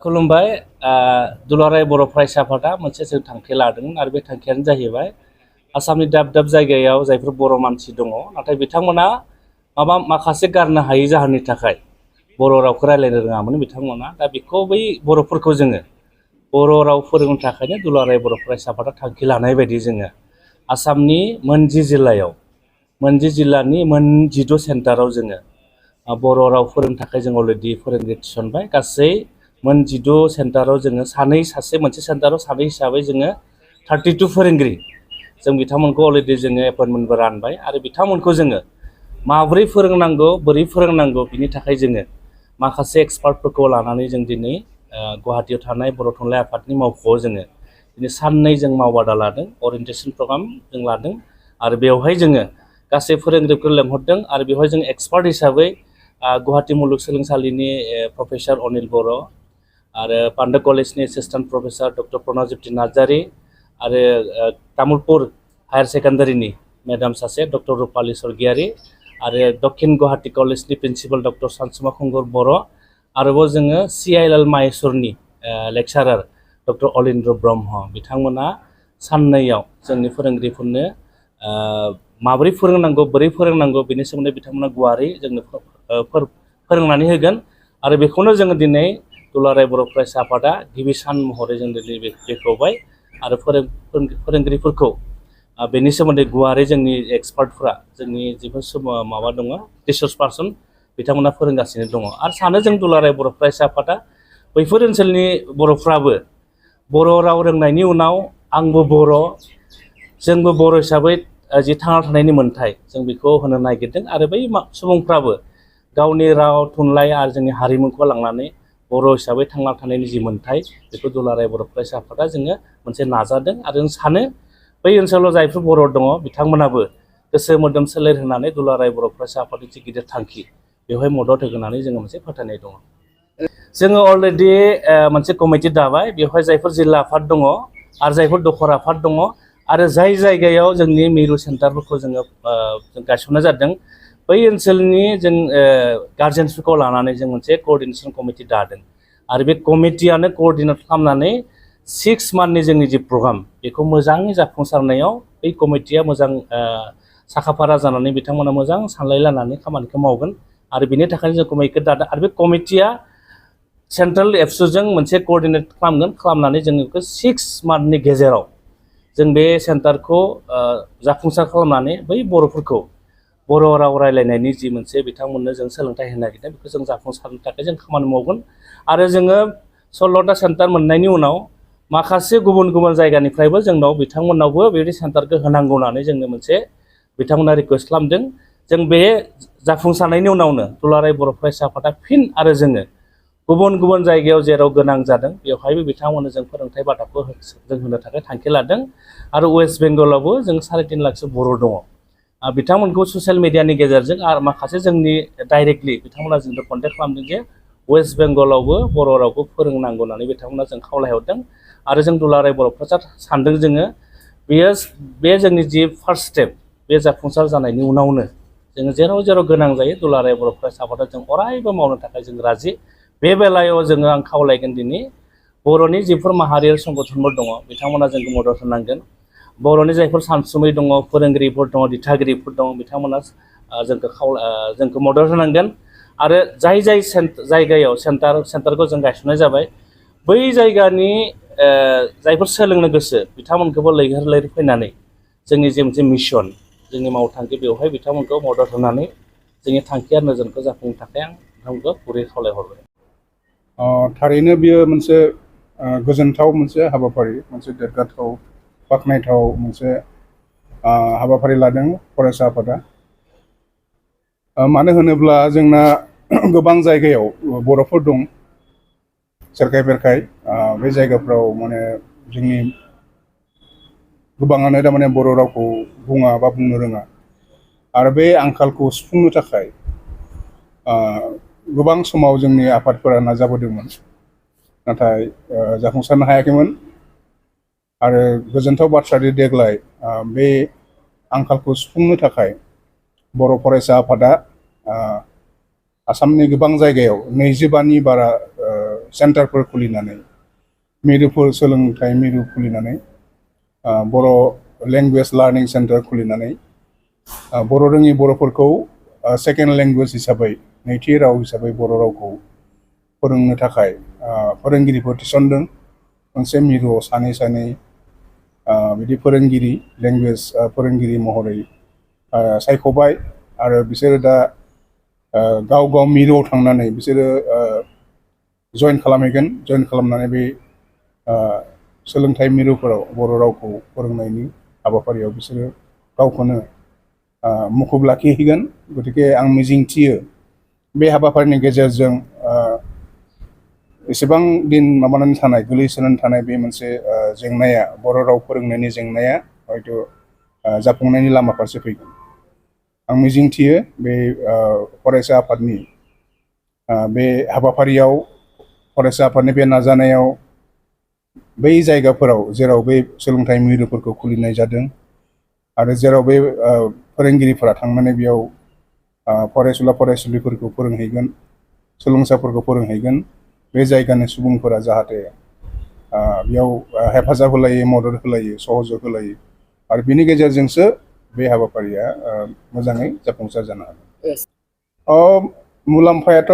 खुलुमबाय दुलाराय बर' फरायसा आफादा मोनसे जों थांखि लादोंमोन आरो बे थांखियानो जाहैबाय आसामनि दाब दाब जायगायाव जायफोर बर' मानसि दङ नाथाय बिथांमोना माखासे गारनो हायै जाहोननि थाखाय बर' रावखौ रायलायनो रोङामोन बिथांमोना दा बेखौ बै बर'फोरखौ जोङो बर' राव फोरोंनो थाखायनो दुलाराय बर' फरायसा आफादा थांखि लानाय बायदि जोङो आसामनि मोनजि जिल्लायाव मोनजि जिल्लानि मोनजिद' सेन्टाराव जोङो बर' राव फोरोंनो थाखाय जों अलरेडि फोरोंगिरि थिसनबाय गासै मोनजिद' सेन्टाराव जोङो सासे मोनसे सेन्टाराव सानै हिसाबै जोङो 32 फोरोंगिरि जों बिथांमोनखौ अलरेडि जोङो एपइन्टमेन्टबो रानबाय आरो बिथांमोनखौ जोङो माबोरै फोरोंनांगौ बोरै फोरोंनांगौ बिनि थाखाय जोङो माखासे एक्सपार्टफोरखौ लानानै जों दिनै गुवाहाटियाव थानाय बर' थुनलाइ आफादनि मावख'आव जोङो दिनै साननै जों मावबादा लादों अरियेन्टेसन प्रग्राम जों लादों आरो बेवहाय जोङो गासै फोरोंगिरिफोरखौ लेंहरदों आरो बेवहाय जों एक्सपार्ट हिसाबै गुवाहाटि मुलुगसोलोंसालिनि प्रफेसर अनिल बर' आरो पान्डा कलेजनि एसिस्टेन्ट प्रफेसर डक्टर प्रणजित नार्जारी आरो तामुलपुर हायार सेकेन्डारिनि मेडाम सासे डक्टर रुपाली स्वर्गियारी आरो दक्षिण गुवाहाटि कलेजनि प्रिन्सिपाल डक्टर सानसुमा खुंगुर बर' आरोबाव जोङो CILL माहेश्वरनि लेक्सारार डक्टर अलिन्द्र ब्रह्म बिथांमोना साननैयाव जोंनि फोरोंगिरिफोरनो माबोरै फोरोंनांगौ बोरै फोरोंनांगौ बेनि सोमोन्दै बिथांमोना गुवारै जोंनो फोरोंनानै होगोन आरो बेखौनो जोङो दिनै दुलाराय बर' फरायसा आफादा गिबि सान महरै जों दिनै बेखेवबाय आरो फोरोंगिरिफोरखौ बेनि सोमोन्दै गुवारै जोंनि एक्सपार्टफ्रा जोंनि जेफोर माबा दङ रिसर्स पार्सन बिथांमोना फोरोंगासिनो दङ आरो सानो जों दुलाराय बर' फरायसा आफादा बैफोर ओनसोलनि बर'फ्राबो बर' राव रोंनायनि उनाव आंबो बर' जोंबो बर' हिसाबै जि थांना थानायनि मोन्थाय जों बेखौ होनो नागिरदों आरो बै सुबुंफ्राबो गावनि राव थुनलाइ आरो जोंनि हारिमुखौ लांनानै बर' हिसाबै थांना थानायनि जि मोन्थाय बेखौ दुलाराय बर' फरायसा आफादा जोङो मोनसे नाजादों आरो जों सानो बै ओनसोलाव जायफोर बर' दङ बिथांमोनाबो गोसो मोदोम सोलेर होनानै दुलाराय बर' फरायसा आफादनि जि गिदिर थांखि बेवहाय मदद होगोन होननानै जोङो मोनसे फोथायनाय दङ जोङो अलरेडि मोनसे कमिटि दाबाय बेवहाय जायफोर जिल्ला आफाद दङ आरो जायफोर दखर आफाद दङ आरो जाय जायगायाव जोंनि मिरु सेन्टारफोरखौ जोङो गायसननाय जादों बै ओनसोलनि जों गार्जेन्सफोरखौ लानानै जों मोनसे क'अर्डिनेसन कमिटि दादों आरो बे कमिटियानो क'अर्डिनेट खालामनानै 6 मान्थनि जोंनि जि प्रग्राम बेखौ मोजाङै जाफुंसारनायाव बै कमिटिया मोजां साखाफारा जानानै बिथांमोना मोजां सानलायलायनानै खामानिखौ मावगोन आरो बेनि थाखायनो जों कमिटिखौ दादों आरो बे कमिटिया सेन्ट्रेल एबसुजों मोनसे क'अर्डिनेट खालामनानै जों बेखौ 6 मान्थनि गेजेराव जों बे सेन्टारखौ जाफुंसार खालामनानै बै बर'फोरखौ बर' राव रायलायनायनि जि मोनसे बिथांमोननो जों सोलोंथाइ होनो नागिरदों बेखौ जों जाफुंसारनो थाखाय जों खामानि मावगोन आरो जोङो 16टा सेन्टार मोननायनि उनाव माखासे गुबुन गुबुन जायगानिफ्रायबो जोंनाव बिथांमोननावबो बेबायदि सेन्टारखौ होनांगौ होननानै जोंनो मोनसे बिथांमोना रिकुवेस्ट खालामदों जों बे जाफुंसारनायनि उनावनो दुलाराय बर' फरायसा आफादा फिन आरो जोङो गुबुन गुबुन जायगायाव जेराव गोनां जादों बेवहायबो बिथांमोननो जों फोरोंथाइ बादाखौ जों होनो थाखाय थांखि लादों आरो वेस्ट बेंगलावबो जों 3.5 लाखसो बर' दङ बिथांमोनखौ ससियेल मिडियानि गेजेरजों आरो माखासे जोंनि डाइरेक्टलि बिथांमोना जोंखौ कन्टेक्ट खालामदों जे वेस्ट बेंगलावबो बर' रावखौ फोरोंनांगौ होननानै बिथांमोना जों खावलायहरदों आरो जों दुलाराय बर'फ्रा सानदों जोङो बे जोंनि जि फार्स्ट स्टेप बे जाफुंसार जानायनि उनावनो जोङो जेराव जेराव गोनां जायो दुलाराय बर' फरायसा आफादा जों अरायबो मावनो थाखाय जों राजि बे बेलायाव जोङो आं खावलायगोन दिनै बर'नि जिफोर माहारियारि संगठनफोर दङ बिथांमोना जोंखौ मदद होनांगोन बर'नि जायफोर सानसुमै दङ फोरोंगिरिफोर दङ दिथागिरिफोर दङ बिथांमोना जोंखौ मदद होनांगोन आरो जाय जायगायाव सेन्टारखौ जों गायसननाय जाबाय बै जायगानि जायफोर सोलोंनो गोसो बिथांमोनखौबो लैहोर फैनानै जोंनि जे मोनसे मिशन जोंनि मावथांखि बेवहाय बिथांमोनखौ मदद होनानै जोंनि थांखि आरो नोजोरखौ जाफुंनो थाखाय आं बिथांमोनखौ गुरै खावलायहरबाय थारैनो बियो मोनसे गोजोनथाव मोनसे हाबाफारि मोनसे देरगाथाव बाख्नायथाव मोनसे हाबाफारि लादों फरायसा आफादा मानो होनोब्ला जोंना गोबां जायगायाव बर'फोर दं सेरखाय बेरखाय बे जायगाफ्राव माने जोंनि गोबाङानो थारमाने बर' रावखौ बुङा बा बुंनो रोङा आरो बे आंखालखौ सुफुंनो थाखाय गोबां समाव जोंनि आफादफोरा नाजाबोदोंमोन नाथाय जाफुंसारनो हायाखैमोन आरो गोजोनथाव बाथ्रादि देग्लाय बे आंखालखौ सुफुंनो थाखाय बर' फरायसा आफादा आसामनि गोबां जायगायाव 25नि बारा सेन्टारफोर खुलिनानै मिरुफोर सोलोंथाइ मिरु खुलिनानै बर' लेंगुवेज लार्निं सेन्टार खुलिनानै बर' रोङि बर'फोरखौ सेकेन्ड लेंगुवेज हिसाबै नैथि राव हिसाबै बर' रावखौ फोरोंनो थाखाय फोरोंगिरिफोर थिसनदों मोनसे मिरुआव सानै बिदि फोरोंगिरि लेंगुवेज फोरोंगिरि महरै सायख'बाय आरो बिसोरो दा गाव गाव मिरुआव थांनानै बिसोरो जइन खालामनानै बे सोलोंथाइ मिरुफोराव बर' रावखौ फोरोंनायनि हाबाफारियाव बिसोरो गावखौनो मुखुब लाखिहैगोन। गतिके आं मिजिंथियो बे हाबाफारिनि गेजेरजों एसेबां दिन गोलैसोनानै थानाय बे मोनसे जेंनाया बर' राव फोरोंनायनि जेंनाया हयथ' जाफुंनायनि लामा फारसे फैगोन। आं मिजिंथियो बे फरायसा आफादनि बे हाबाफारियाव फरायसा आफादनि बे नाजानायाव बै जायगाफोराव जेराव बे सोलोंथाइ मिरुफोरखौ खुलिनाय जादों आरो जेराव बे फोरोंगिरिफोरा थांनानै बेयाव फरायसुला फरायसुलिफोरखौ फोरोंहैगोन सोलोंसाफोरखौ फोरोंहैगोन बे जायगानि सुबुंफोरा जाहाथे बेयाव हेफाजाब होलायो मदद होलायो सहयोग होलायो आरो बिनि गेजेरजोंसो बे हाबाफारिया मोजाङै जाफुंसार जानो हागोन। मुलाम्फायाथ'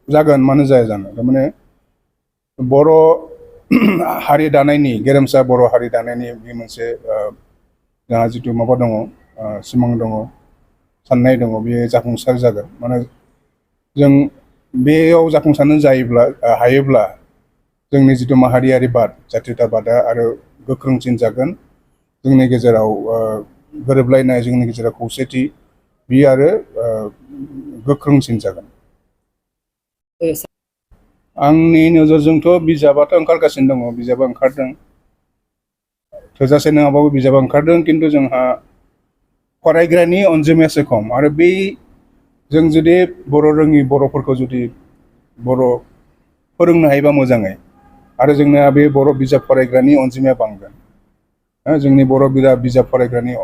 जागोन मानो जाया जानो थारमाने बर' हारि दानायनि गेरेमसा बर' हारि दानायनि बे मोनसे जोंहा जिथु माबा दङ सिमां दङ साननाय दङ बेयो जाफुंसार जागोन। माने जों बेयाव जाफुंसारनो हायोब्ला जोंनि जिथु माहारियारि बाद जातीयताबादा आरो गोख्रोंसिन जागोन। जोंनि गेजेराव गोरोबलायनाय जोंनि गेजेराव खौसेथि बियो आरो गोख्रोंसिन जागोन। आंनि नोजोरजोंथ' बिजाबाथ' ओंखारगासिनो दङ बिजाबा ओंखारदों थोजासे नङाबाबो बिजाबा ओंखारदों खिन्थु जोंहा फरायग्रानि अनजिमायासो खम आरो बै जों जुदि बर' रोङि बर'फोरखौ जुदि बर' फोरोंनो हायोबा मोजाङै आरो जोंना बे बर' बिजाब फरायग्रानि अनजिमाया बांगोन। जोंनि बर' बिजाब फरायग्रानि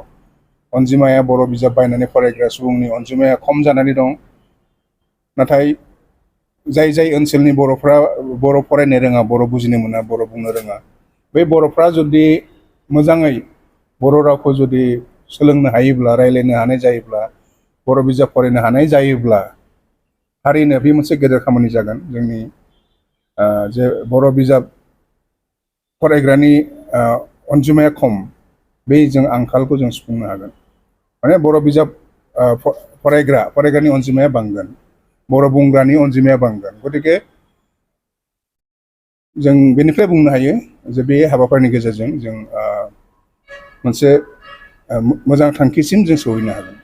अनजिमाया बर' बिजाब बायनानै फरायग्रा सुबुंनि अनजिमाया खम जानानै दं। नाथाय जाय ओनसोलनि बर'फ्रा बर' फरायनो रोङा बर' बुजिनो मोना बर' बुंनो रोङा बै बर'फ्रा जुदि मोजाङै बर' रावखौ जुदि सोलोंनो हायोब्ला रायज्लायनो हानाय जायोब्ला बर' बिजाब फरायनो हानाय जायोब्ला थारैनो बे मोनसे गेदेर खामानि जागोन। जोंनि जे बर' बिजाब फरायग्रानि अनजिमाया खम बे जों आंखालखौ जों सुफुंनो हागोन। माने बर' बिजाब फरायग्रानि अनजिमाया बांगोन बर' बुंग्रानि अनजिमाया बांगोन। गतिके जों बेनिफ्राय बुंनो हायो जे बे हाबाफारिनि गेजेरजों जों मोनसे मोजां थांखिसिम जों सहैनो हागोन।